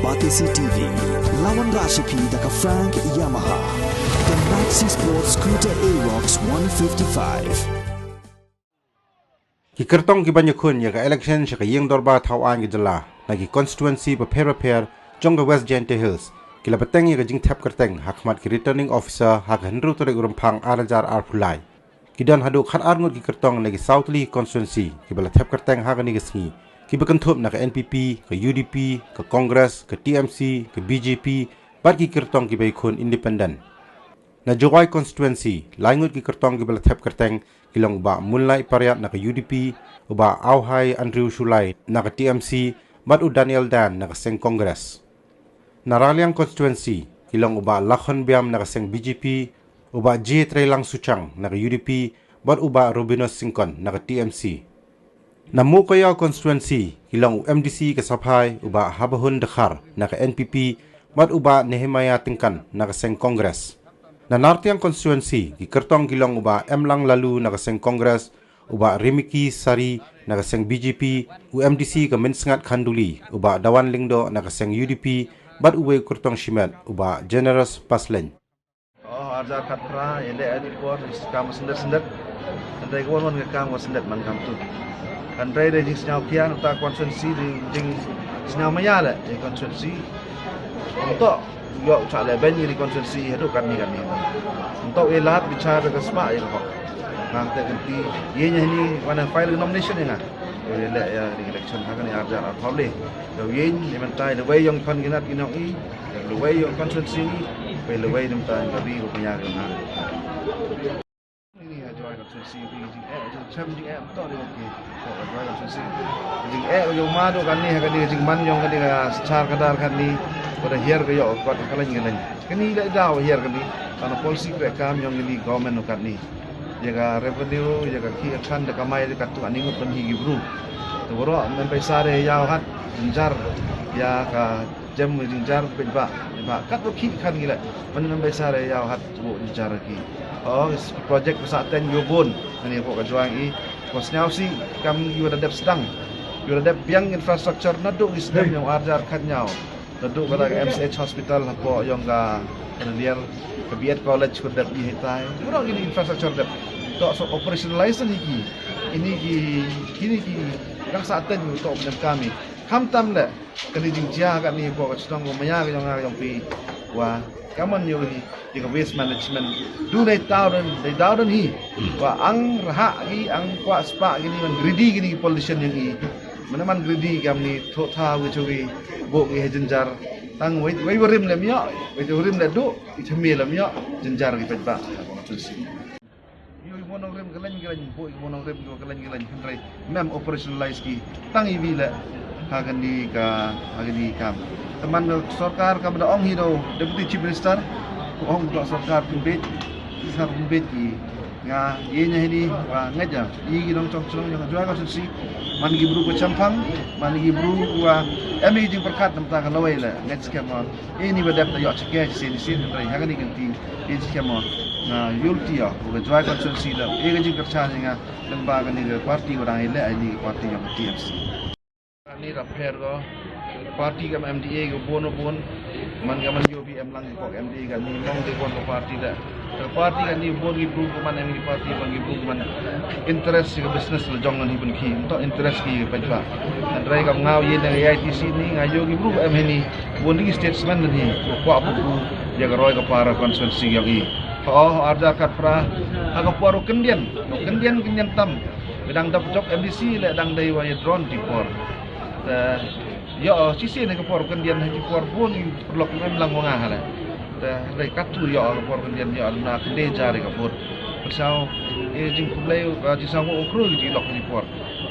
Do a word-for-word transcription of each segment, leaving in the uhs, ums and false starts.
Batesi T V, lawan Rashipi da ka Frank Yamaha. The Maxi Sports Scooter Aerox one fifty-five. Ki kyrtong ki ban ïakhun ïa ka election sha ka ïing dorbar thaw aiñ ka jylla na ki constituency bapher bapher jong ka West Jaintia Hills ki la bteng ïa ka jingthep kyrteng ha khmat ki returning officer ha ka hynriew tarik u Rymphang ar hajar arphew lai. Ki don haduh khatar ngut ki kyrtong na ki saw tylli ki constituency kiba la thep kyrteng ha kane ka sngi, kiba kynthup na ka N P P, ka U D P, ka Congress, ka T M C, ka B J P, bad ki kyrtong kiba ïakhun independent. Na Jowai constituency, lai ngut ki kyrtong kiba la thep kyrteng ki long u Bah Moonlight Pariat na ka U D P, u Bah Auhai Andrew Shullai na ka T M C, bad u Daniel Dan na ka seng Congress. Na Raliang constituency, ki long u Bah Lakhon Biam na ka seng B J P, u Bah J Treilang Suchang na ka U D P, bad u Bah Robinus Syngkon na ka T M C. Na Mowkaiaw constituency, ki long u M D C ka Saphai, u Bah Habahun Dkhar na ka N P P, bad u Bah Nehemiah Tyngkan na ka seng Congress. Na Nartiang constituency, ki kyrtong ki long u Bah Emlang Laloo na ka seng Congress, u Bah Rimiki Sari na ka seng B J P, u M D C ka Mynsngat Khanduli, u Bah Dawan Lyngdoh na ka seng U D P, bad uwei u kyrtong shimet, u Bah Generous Paslein. Oh, ar hajar khatphra, ïaleh ïa ki por, kam syndet syndet. Hynrei ka wan wan ka kam ka syndet man kam tu. Hynrei da jingsngew khia na ta constituency, da jingsngew maïa leh ïa constituency. Ym toh ïoh u shah lehbeiñ ïa ki constituency haduh katne katne. Ym toh ïa lad bichar da ka spah ïa ka hok. Hangta kan ti ïa ïa hini wan file nomination ïa nga. Ïa leh ïa election ha kane ar hajar arphew lai. Ïa ïa mynta ïa lawei ïong khon ki nat ki nong i. Lawei ïong constituency, lawei mynta ïa ka ri ka pynïar ka nga. Ini ha Jowai constituency, ini jingeh, jingchem jingeh, betul dia okey. Ko ha Jowai constituency. Jingeh, ïong ma do kane, kane jingman ïong kane ka sechar kadar kane, pada hiar ka ïong kot ka lain ka lain. Kane ïa daw hiar kane, karena policy kre kam ïong kane government kane. Ïa ka revenue, ïa ka ki akan da kamai da katu ani ngut pynhi ki bru. Tu bro, men paisa de ïa hat, jynjar, ïa ka jem jynjar pynba, pynba. Kat ro ki kan gila, men men paisa de ïa hat, tu jynjar ki. Oh, project paisa ten ïa bun, ani ko ka juang i, ko sñiaw si, kam ïa da dep sedang. Ïa da dep biang infrastructure naduh i sedang ïa arjar kan ïa. Naduh kata ka M C H hospital hapoh ïong ka Raliang, ka B Ed College ka dep ïa hitai. Bro, ini infrastructure dep. Tok so operationalize ni ki. Ini ki, kini ki, kang sa ten tok nem kami. Kham tam le, kani jingjia kani hapoh ka chnong ko maya ka ïong ka ïong pi. Wa, kaman ïong ni. Ïa ka waste management. Du dei tau don, dei tau don hi. Wa ang rha hi, ang kwah spah kini, man greedy kini politician ïong i. Mana man greedy kam ni, thok tha wi chu wi, bok wi ha jynjar. Tang wi, wi rim le myo, wi rim le du, i chami le myo, jynjar ki pet ba. Ïong i monong rim ka lain ka lain, bok i monong rim ka lain ka lain, hynrei. Mem operationalize ki tang iwi le ha kani ka, ha kani kam. Te man sorkar ka ba da ong hi do Deputy Chief Minister, ko ong do sorkar pynbeit, sar pynbeit ki. Nga ïa nya hini wa ngeit ja i ki nongchong chnong ïa ka Jowai constituency, man ki bru ko champang, man ki bru wa em i jingpyrkhat namta ka lawei le ngeit skhem wa. Ini ba dep da ïoh chike chi sien sien hynrei ha kani kan ti. Ini skhem mo. Na yul ti ïoh ka Jowai constituency da. Ini ka jingkyrchan ïa nga lem ba kani ka party wa dang ïaleh ini ka party ïa ka T M C. Ni da pher ko party ka M D A ka bun bun. Man ka man U P M lang ka M D A ka ni mong de bun ka party da. Ka party kani bun ki bru ka man em ki party bun ki bru ka man interest ka business la jong ngan hi bun ki. Tok interest ki pajba. Hynrei kam ngau ïa na A I T C ni nga ïoh ki bru em hini. Bun ki statesman ni. Ko kwa bru ïa ka roi ka para constituency ïong i. Ha oh arja kat pra. Ha ka por kyndian. Kyndian kyndian tam. Bidang dap jok M D C le dang dei wa ïa drone di por. Te Ïoh, chi sien ha ka por kyndian ha ki por bun i perlok mem lang wa nga ha le. Te hynrei katu ïoh ha ka por kyndian ïoh na kynde jar ka vote. Persaw e jingkhublei ka jingsaw ko kru ki lok ki por.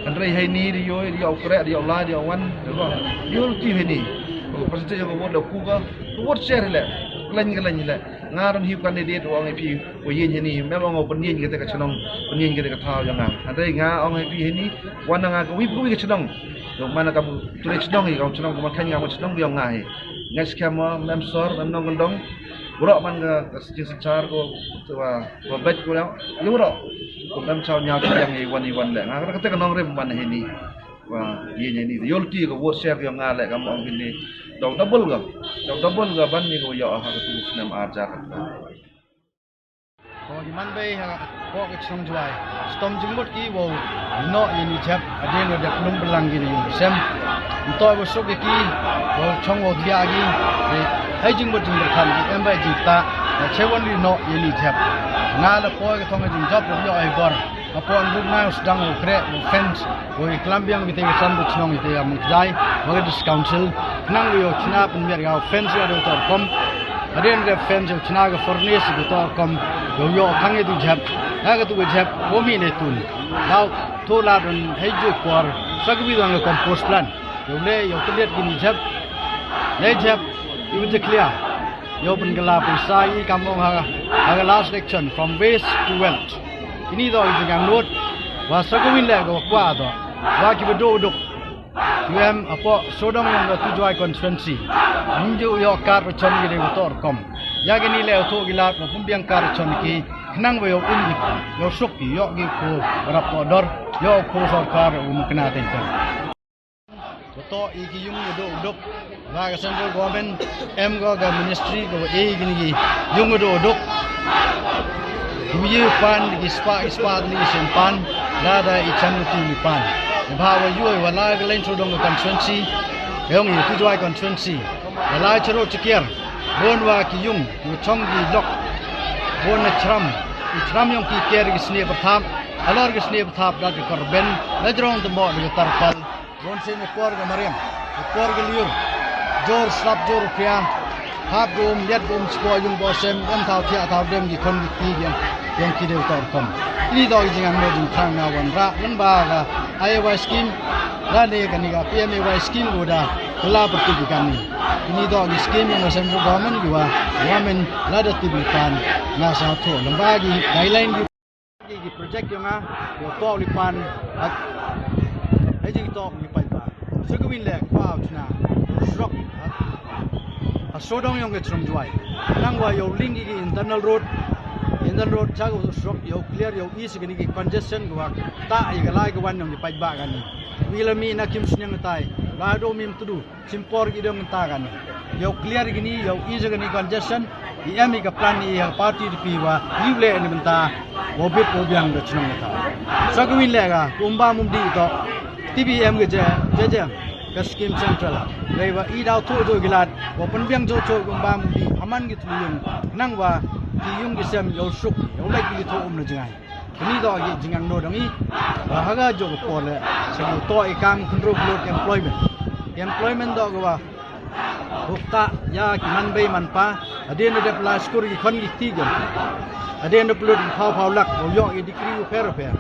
Hynrei hai ni di ïoh, di ïoh kreh, di ïoh la, di ïoh wan, di ïoh, ïoh ti hai ni. Ko percentage ko vote da ku ka, ko vote share le. Klan klan le. Nga don hi candidate wa ngi pi. Ko ïeng hini, mem ong pynïeng kita ka chnong, pynïeng kita ka thaw ïa nga. Hynrei nga ong ha phi hini, wan nga ka wi ka wi ka chnong. Ïong man ka tu chnong ïa ka chnong ko man khan nga chnong ïong nga hi. Nga skhem mo mem sor, mem nongkyndong. Bro man ka ka sijil sachar ko wa ko bet ko ïong. Ïong bro. Ko mem chaw nyaw chiang ïa wan ïa wan le. Nga ka kata ka nongrim man hini. Wa ïeng hini. Ïoh ti ka vote share ïong nga le ka mo ong hini. Dau double ga, dau double ga ban ïa ka ïoh ha ka tu snem ar hajar khatphra. Ko ki man bei ha ko ka chnong Jwai. Stom jingmut ki wow noh ïa ni jep, hadien wa dep lum belang ki na yung sem. Ntoi wa suk ïa ki wow chong wow thiah ki. Hai jingmut jingberkhan ki em bai jingta. Che wan ri noh ïa ni jep. Nga la poi ka thong jingjop la ïoh ai bor. Ka poi rup na sdang wow kreh wow fence. Wei klam biang kita ka san ka chnong kita ka Mawjai, wa ka District Council, khnang wei u chna pynmiat ka fence ka dei u tor kom. Hadien ka fence u chna ka furnace ka tor kom. Yow yow khang itu jep. Na ka tu ka jep, ko mi ne tun. Dau tu la don hei ju por. Sa ka bi dang ka compost plant. Yow le yow tu liat kini jep. Le jep, ibu je clear. Yow pynkylla pynsa i kam ong ha, ha ka last election, from waste to wealth. Kini to i jingangnud. Wa sa ka win le ko kwa to. Wa ki ba duk duk. Ki em hapoh sawdong yong ka Tujwai constituency. Ym ju ïoh kar chon ki dei u tor kom. Ïa kini le u to ki lad wa pynbiang kar chon ki. Khnang wa ïoh um ki. Ïoh suk ki ïoh ki ko rap to dor. Ïoh ko sorkar u mukna teng teng. Ko to i ki yung u duk u duk. Wa ka central government em ko ka ministry ko e kini ki yung u duk u duk. Ku yi pan ki spa ki spa ni ki sen pan. Lada i chan u ti ni pan. Ba wa yu wa la ka len sawdong ka constituency. Yong i Tujwai constituency. Wa la charo chikiar. Bon wa ki yung, ki chong ki lok. Bon na chram. I chram yong ki kiar ki sne perthap. Alor ki sne perthap da ki korben. Na jrong tembo da ki tarpal. Ron sien i por ka mariam, i por ka liur. Jor slap jor pia. Hap gum, liat gum, spo yung bo sem, em thaw thiah thaw dem ki khon ki ki yang, yang ki deu tor kom. Ini do ki jingangnud jingthrang na wan ra, wan ba ka I A Y scheme. La ne ka ni ka P M A Y scheme ko da, la perti ki kan ni. Ini do ki scheme yang central government ki wa, government la da tip li pan, na sa tho, lamba ki guideline ki Ki, ki project yong nga, yow pau li pan, ak. Hai jing tok ni pai pa. Sa ka win le, pau chna. Srok, ak. A sawdong yong ka chnong Jwai. Nang wa yow link ki internal road. Internal road cha ka srok, yow clear, yow ease kini ki congestion ko wa. Ta i ka lai ka wan yong ki pai ba kani. Wi la mi na kim sniang tai. La do mim tudu. Sim por ki dong ta kan. Yow clear kini, yow ease kini congestion. I em i ka plan i ha party D P wa. Liu le ni bynta. Wa bit wa biang da chnong ta. Sa ka win le ka. Kumba mum di to. T B M ka je, je je. Ka scheme central. Lei wa i daw tho jo gilat. Wa pun biang jo jo kumba mum di. Aman ki tu yung. Nang wa. Ki yung ki sem yow suk. Yow lai ki tho um na jingai. Kini do ki jingangnud dong i. Wa ha ka jok por le. Sa u to i kam khynrop lut employment. Employment do ka wa. Hukta ya ki man bei man pa. Adin da dep la skur ki khon ki ti jam. Adin da plut ki phaw phaw lak. U yok i dikri u pher u pher.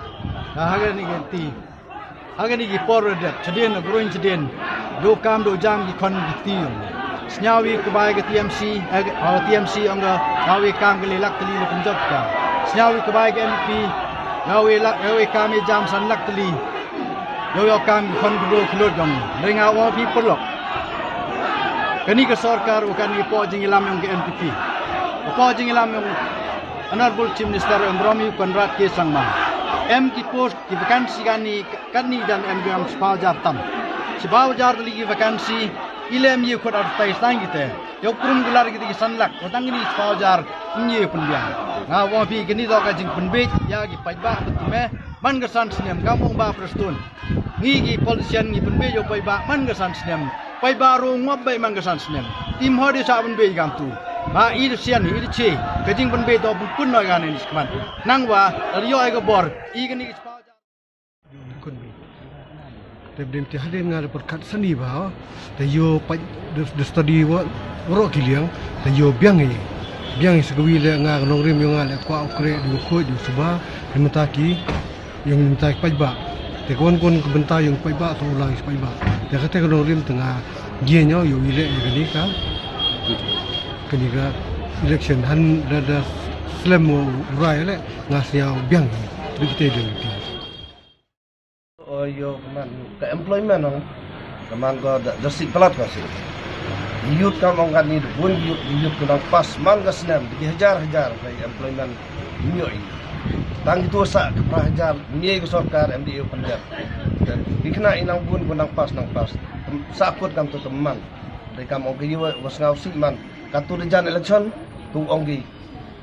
Ha ha ka ni ki ti. Ha kani ki por dep, chadien, groin chadien. Do kam do jam ki khon ki ti. Snyawi kubai ka T M C, eh, oh, T M C ong ka, yawi kam ka lilak tali lo kumjot ka. Snyawi kubai ka M P, yawi lak, yawi kam i jam san lak tali. Yo yo kam ki khon kudo kulot jong. Ringa wa pi perlok. Kani ka sorkar u kani po jingilam yong ka N P P. Po jingilam yong Honorable Chief Minister Amromi Conrad K Sangma. Em ki post ki vacancy kani Katni dan em gram spah hajar tam. Spah hajar tali ki vacancy, ilem ye khot advertise tang kite. Yow krum gular kite ki san lak, watang kini spah hajar, ngi pun biang. Nga wong pi kini to ka jing pun bej, ya ki paidbah betume, man ka san snem, ka mung ba Prestone. Ngi ki politician ngi pun bej yow paidbah, man ka san snem. Paidbah ro ngop bai man ka san snem. Tim hodi sa pun bej gam tu. Ba i de sian, i de che, ka jing pun bej to pun pun no ya ni skman. Nang wa, yow ai ka bor, i kini spah hajar. Te bdim te hadien nga da pyrkhat sani ba te yo pa de study wa ro ki liang te yo biang i biang i sa kawi le nga ka nongrim yo nga le kwa u kre di u khuid di u suba di mynta ki yong mynta ki paidbah te kwon kwon ka bynta yong paidbah to u lang i paidbah te kate ka nongrim te nga gien yo yo i le i kani ka kani ka election han da da slem u rai le nga sia biang i di kite di ti. O yo ka man ka employment no ka man ko da da si palat ko si. Youth ka mong kan ni bun youth youth ko nang pas man ka snem di hajar hajar ka employment nyo i. Tang itu sa ka pra hajar ngi ka sorkar M D A pandep. Di kena inang bun ko nang pas nang pas. Sa kut kam tu teman. Dei kam ong ki ïa wa sngaw sih man. Katu da jan election tu ong ki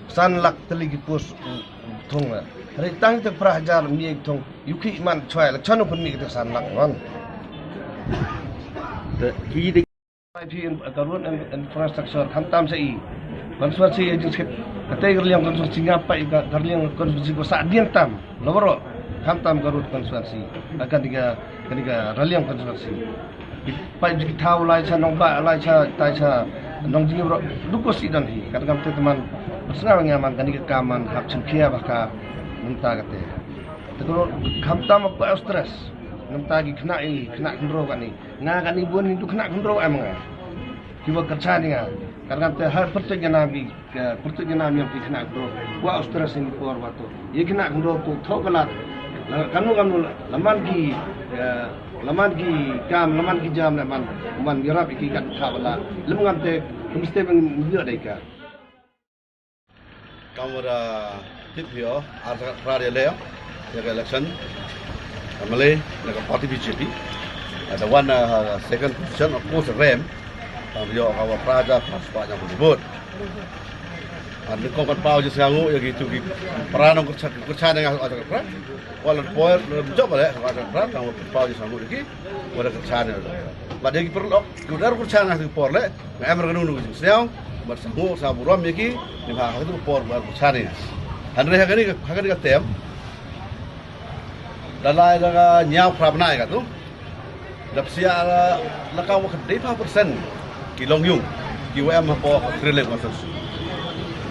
san lak tylli ki post u thung la. Hynrei tang te phra hajar mia ki thung. Ïu ki man chwa election u pynmih ki te san lak man. Te ki de Pai phi in ka road and infrastructure khamtam sa i constituency agency kate ka liang constituency nga pai ka liang constituency ko sa dien tam lo bro khamtam ka road constituency akan diga kan diga raliang constituency pai ji thaw lai sa nong ba lai sa tai sa nong ji bro duko si dan hi kan kam te teman snga nga man kan diga kaman hap chim khia ba ka nta kate te ko khamtam ko stress nta ki khna i khna khndro kan i Nga kani bun ni tu khna khndro em nga. Ki wa kyrchan nga. Kan kan te har pyrtuit nga nam ki pyrtuit nga nam yang ki khna khndro. Wa Australia sini por wa tu. Ye khna khndro tu thok kalat. Kanu kanu laman ki laman ki kam laman ki jam laman man yarap ki kat kha bala. Lem ngam te mesti bang yo dai ka. Kam wa da tip hi o ar sa pra de le ya ka election ka male na ka party B J P ada wan na second position of course rem kam yo ka wa pra ja pra spa nya ku vote an ni ko kan pau ji sangu ya ki tu ki pra nong kercha kercha nga ka pra wala poer jop le ka pra kam wa pau ji sangu ki wala kercha ne ba de ki perlu ki dar kercha nga ki por le Nga em ra kanu nu jing sniaw, mat sa ngu sa burom ya ki, ni ha ha tu por bar sa ni. Han re ha kani ha kani ka tem. Da lai da ka nyaw prap nai ka tu. Da psia la ka wa ka dei pa persen ki long yung ki wa em ha po ka trillion ka sas.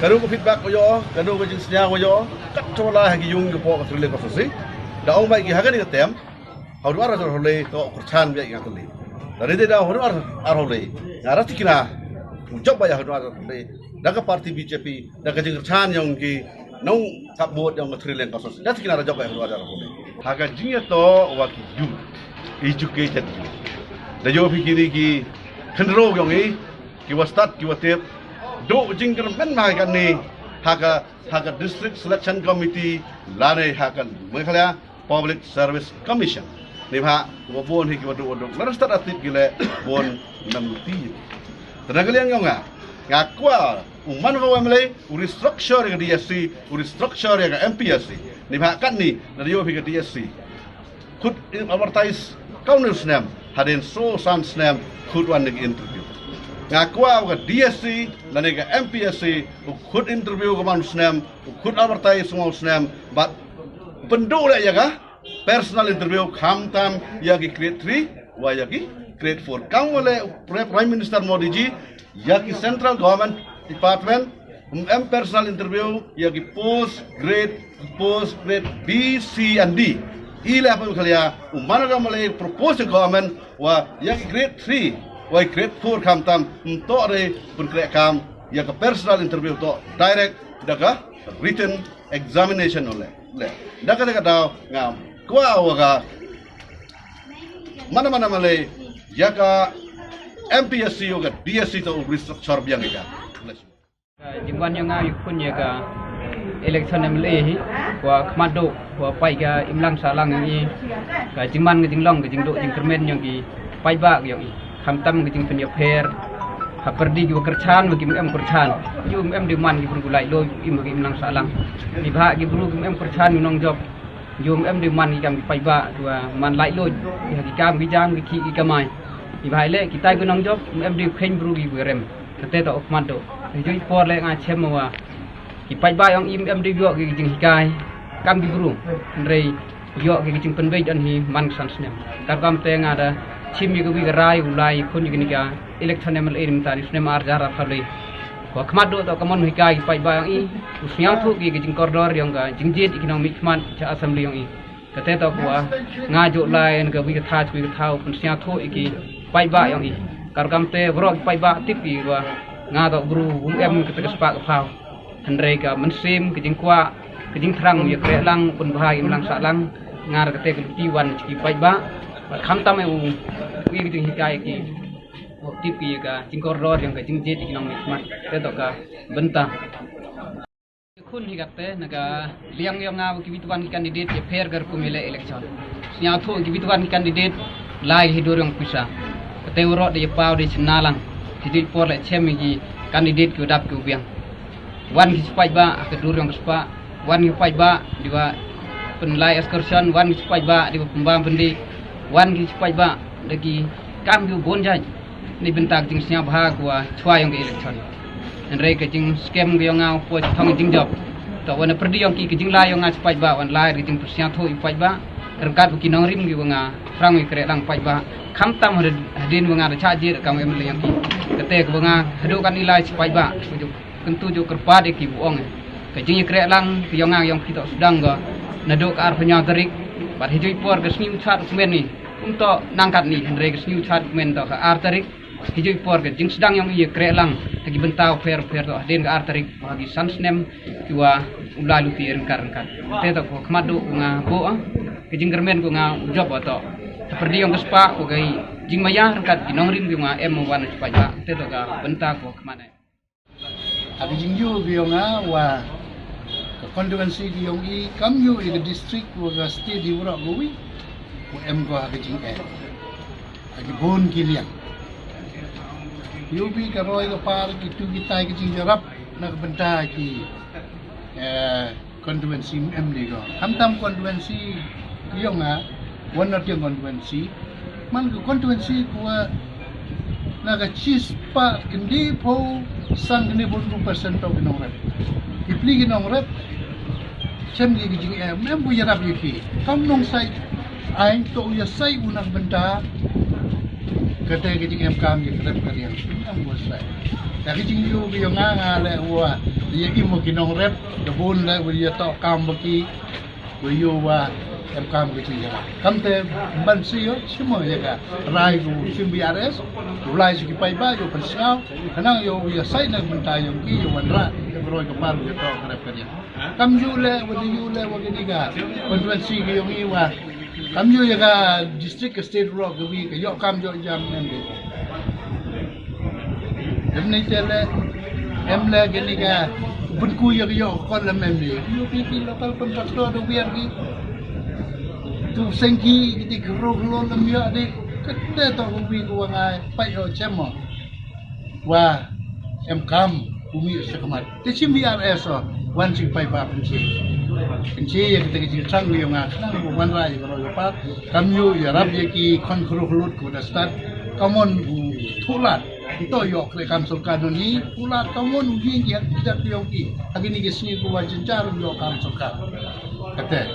Kanu ka feedback ko yo, kanu ka jing sniaw ko yo, kat to lai ha ki yung ki po ka trillion ka sas. Da ong bai ki ha kani ka tem. Hawdu ar ar hawlei to kurchan bia ing atuli. Dari de da hawdu ar ar hawlei. Nga rati kina. Ujok ba ya hawdu ar ar hawlei. Da ka parti B J P da ka jingkurchan yong ki nong kap bot yong ka trillion ka sos. Rati kina rajok ba ya hawdu ar ar hawlei. Ha ka jingyato wa ki youth, educated youth. Da yo phi kini ki khyndro yong i ki wa stad ki wa tip. Do jingkyrmen ma ka ni ha ka ha ka District Selection Committee lane ha ka Meghalaya Public Service Commission. Ni bha wa bon hi ki wa duk wa duk. Lada stad atip ki le bon nam ti. Tena ka liang yong nga. Nga kwa u man ka wa M L A u restructure ya ka D S C, u restructure ya ka M P S C. Ni bha kat ni na dio hi ka D S C. Khut advertise kaun u snem hadien so san snem khut wan ni interview. Nga kwa ka D S C lane ka M P S C u khut interview ka man u snem u khut advertise u snem bad pynduh le ya ka personal interview khamtam ya ki grade three wa ya ki grade four. Kam wa le Prime Minister Modi ji ya ki central government department um em personal interview ya ki post grade post grade B, C and D. I le apa khalia um mana ka malai propose government wa ya ki grade three wa grade four khamtam um to re pun kre kam ya ka personal interview to direct da ka written examination ole le da ka da ka daw ngam kwa wa ka mana mana malai ya ka M P S C wa ka D S C to restructure biang ya ka. Jingwan yong nga yu kun ya ka election M L A hi wa khmat do wa pai ka imlang salang yong i ka jingman ka jinglong ka jingdo jingkyrmen yong ki paidbah yong i khamtam ka jingpynïapher ha pyrdi ki wa kyrchan wa ki em kyrchan yu em di man ki bru ku lai lo im ki imlang salang ni bha ki bru ki em kyrchan yu nong jop yu em di man ki kam ki paidbah wa man lai lo ki kam ki jam ki ki kamai ni bha le kita ki nong jop em di khen bru ki rem Kate ta ok mat do. Jui por le nga chem wa ki paidbah yong im em di yok ki jinghikai kam ki bru. Hynrei yok ki jingpynbeit don hi man san snem. Kar kam te nga da chim yi ka wi ka rai u lai khun yi ka ni ka election M L A ni mta ni snem ar jar ar khalei. Ko khmat do to ka mon hikai ki paidbah yong i u sniaw thu ki jingkordor yong ka jingjied ki nong mi khmat cha assembly yong i. Kate to kwa nga juk lai ka wi ka tha wi ka tha u pynsñiawthooh ïa ki paidbah yong i. Kar kam te bro ki paidbah tip ki wa nga to bru um em kate ka spah ka phaw. Hynrei ka mynsiem ka jingkwah ka jingthrang ïa kreh lang pynbha ïa mlang sah lang nga ra kate ka luti wan ki paidbah. Khamtam u wi ka jinghikai ki tip ki ka jingkordor ïa ka jingjied ki nongmihkhmat. Kate to ka bynta. Khun hi kate na ka liang yong nga ki bituan ki candidate ïa pher ka rukum ïa le election. Sñiawthooh ki bituan ki candidate lai hi dur yong pisa. Kate u rot de ïa paw de chna lang. Ki dei por leh chem ki candidate ki u dap ki u biang. Wan ki sipai ba ha ka dur yong ka spah. Wan ki sipai ba di ba pynlai excursion, wan ki sipai ba di ba pynbam pyndi, wan ki sipai ba da ki kam ki u bun jait. Ni bynta ka jingsngewbha ka wa chwa yong ka election. Hynrei ka jingskem ka yong nga u po thong jingjop. To wan pyrdi yong ki ka jinglai yong nga sipai ba, wan lai ka jingpyrsngewthuh i sipai ba. Ryngkat ki nongrim ki wa nga phrang i kreh lang sipai ba. Khamtam hadien wa nga da chah jir kam em le yong ki. Kate ka wa nga haduh kan i lai sipai ba. Kyntu ju kyrpad ïa ki bu ong. Ka jingïakhreh lang ka yong nga yong ki to sdang ka naduh ka arphew hynñiew tarik. Bad hi ju i por ka sngi u chad u kmen ni. Um to nang kat ni hynrei ka sngi u chad u kmen to ka ar tarik. Hi ju i por ka jingsdang yong i ïakhreh lang ha ki bynta u pher u pher to hadien ka ar tarik ha ki san snem ki wa u lai luti ryngkat ryngkat. Te to ko khmat du u nga bo ah. Ka jingkyrmen ko nga u jop to. Pyrdi yong ka spah ko ka i jingmaya ryngkat ki nongrim ki nga em wan spah. Te to ka bynta ko khmat ne. Ha ka jingïoh ka yong nga wa ka constituency ka yong i kam ïoh i ka district wa ka state i wrok ka wi wa em ko ha ka jingeh ha ki bun ki liang. Ïoh bi ka roi ka par ki tu ki tai ka jingjarap na ka bynta ki eh, constituency em ni ko. Khamtam constituency yong nga, wan na tiang constituency. Man ka constituency ko na ka chispah khyndai phew san khyndai phew percent to ki nongrep. Ki pli ki nongrep. Chem ki ki jing em em bu yarap ïa ki. Kam nong sai ai to ïa sai u na ka bynta. Kata ka jing em kam ïa ka rep ka riang. Em bu sai. Ta ka jing yu ki yong nga nga le wa ïa im ki nongrep. Ka bun le wa ïa to kam ba ki. Wa ïa wa em kam ka jing ïa. Kam te ban si ïa shimo ïa ka rai ku shim B R S. U lai shi ki pai ba ïa u pan sngau. Kanang ïa u ïa sai na ka bynta ïa u ki ïa wan ra ïa ka roi ka par ïa to ka rep ka ïa. Kam ïa u le wa ïa u le wa ka ni ka constituency ka ïa u ngi wa. Kam ïa u ïa ka district ka state rock ka wi ka ïa kam ïa jam em de. Em ni te le em le ka ni ka pun ku ïa ka ïa ka lem em de. U P P local contractor da wiar ki. Tu seng ki ki ti ka ro lo lem ïa de. Ka te to ka wi ka wa ngai pa ïa chem mo. Wa em kam u mi sa kamat. Te chim B R S o wan chi pai ba pynchi. Pynchi ïa kita ki jingchang ïa nga khnang ba wan rai ïa ka roi ka par. Kam ïoh ïarap ïa ki khon khruh lut ku da start. Kamon u thulat. To ïoh kre kam sorkar duni thulat kamon u ying ïa ki jat ïoh ki. Ha kini ki sngi ku wan jynjar ïoh kam sorkar. Kate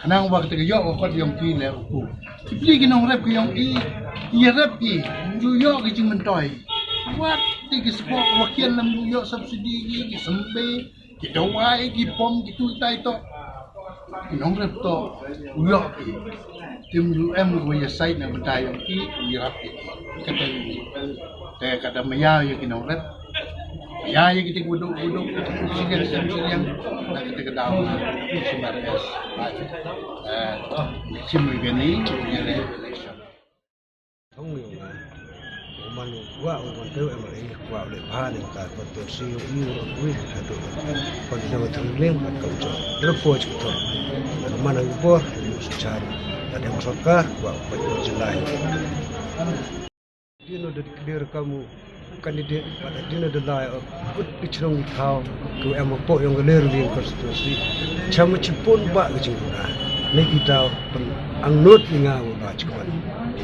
khnang ba kata ka ïoh ka kot ïoh ki le u ku. Ki pli ki nongrep ki yong i, i rep i, ju ïoh ki jingmyntoi. Wat ti ki spok wa kian lam ju ïoh subsidi ki, ki sembe, ki dawai, ki pom, ki tu tai to. Ki nongrep to, u ïoh ki. Tim ju em ko ya sai na bynta yong ki, u rep ki. Kata ni. Te kata maya ïa ki nongrep. Maya ïa ki tik buduk buduk. Siliang siliang siliang. Na kita ke daw na. Sumber es. Eh, sim ïa ni ïa le election. Thong ïa nga. Uman wa uman te em ri wa le ba ne ka ko to si yu yu wi ha to. Kon sa wa thong leng ka ko. Dro po chi to. Uman yu por yu su char. Ta dem sorkar wa ko jilai. Dino da declare ka mu candidate bad dino da lai o kut ki chnong ki thaw ki em hapoh yong ka Ler Liang constituency. Cham chipon ba ka jingduna ne ki thaw pyn angnud ki nga u ba chikman.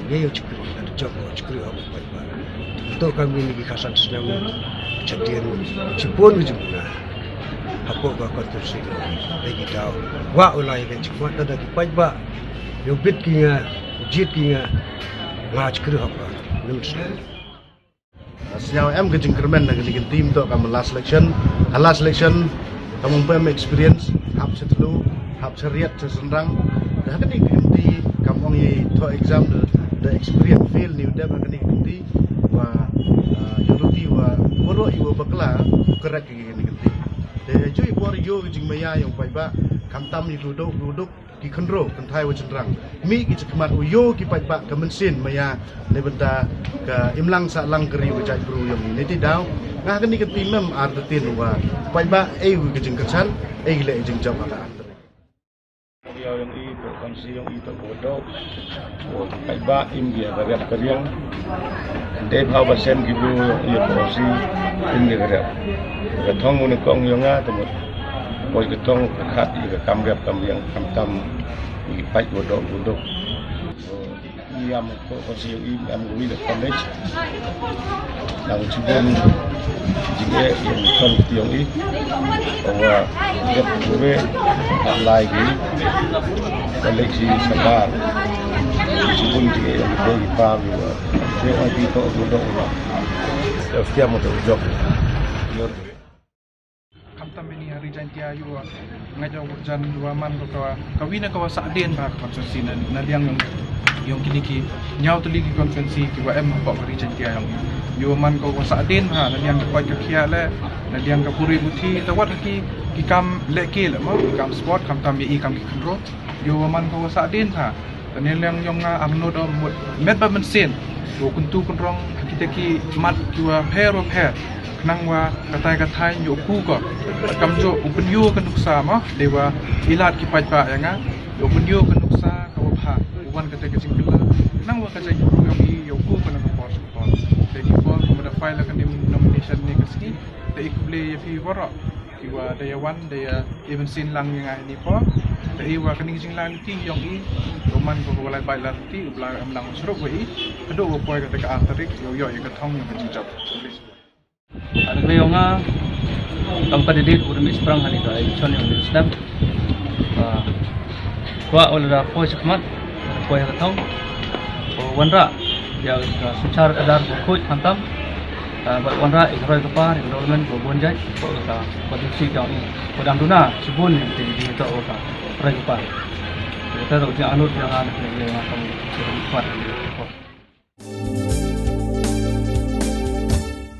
Ye yo chikri da jok o chikri o ba ba. To ka mi ni ki khasan snem chadien chipon ka jingduna. Hapoh ka constituency ne ki thaw wa u lai ka chikman da ki paj ba. Yo bit ki nga jiet ki nga. Nga chikri hok ba. Nim snem. Sñiaw em ka jingkyrmen na kani ka team to ka last selection. Ha last selection ka mong pem experience hap chetlu hap chariat chesendang. Da kani ka team kam ong ye to exam the experience fail ni dep kani ka team wa yuruti wa woro iwa bakla. Correct kani ka team. Da jui por yo jingmaya yang pai ba kam tam ni duduk duduk. Ki khynro kynthai wa chynrang mih ki chakhmat u yo ki paidbah ka mynsiem maya ne bynta ka imlang sahlang ka ri wa jaitbru yong ne ti daw. Nga kani ka ti mem ar da tin wa paidbah ei wi ka jingkyrchan ei le jingjop ha ka an. Yow yong i to kan Siyong i to bodo. Kai ba im dia ka riap ka riang. Dei bha ba sem ki bu yong i ko si im dia ka riap. Ka thong mu ne kong yong nga to mut. Ko ka thong ka khat i ka kam riap kam riang kam tam i pait bodo bodo. Iam ko ko si iam ko wi da college. Nang chibun jing e yang kon tiong i. Wa dep we lai gi. College i sabar. Chibun jing e yang ko i pa wi wa. Che ai pi to du do wa. Dep tiam mo to jok. Khamtam ïa ini ha Ri Jaintia ïa u nga jong u jan ïa u man ko ka ka wi na ka wa sah dien bha ka constituency na na liang yong yong kini ki ñiaw tylli ki constituency ki wa em hapoh ka Ri Jaintia yong ïa u man ko wa sah dien bha na liang ka poi ka khia le na liang ka puri buti ta wat ki ki kam le ki le mo ki kam sport khamtam ïa i kam ki khynro ïa u man ko wa sah dien bha. Tane liang yong nga am nud om mut met ba mynsiem. Wa kuntu kunrong kita ki mat ki wa pher wa pher. Khnang wa katai katai nyu ku ko. Kam jo u pynyu ka nuksa ma de wa ilat ki pait ba ya nga. U pynyu ka nuksa ka wa pha. Wan katai ka jingkila. Khnang wa katai nyu ku yong i yu ku ka na ka por ka por. Te ki por ka ma da file ka nim nomination ni ka ski. Te ik ble ya phi warok. Ki wa da ya wan da ya even sin lang ya nga ni por. Te i wa ka ning jinglang ti yong i. Roman ko wa lai bai la ti u bla am lang sruk wa i. Kadu wa poi ka te ka ar tarik yo yo ya ka thong ya ka jingjop. Ada kena yong nga kam ka didit u demi sprang hani ka election yong ni snem. Kwa wala da poi sakmat poi ka thong. Wanra ya ka suchar kadar ko khuid khantam. Ba wanra ik roi ka par ik dormen ko bonjai ko ka ko disi ka ni ko dam duna sibun ni ti di to ka roi ka par. Kita ro ja anut ya ha ni ya kam.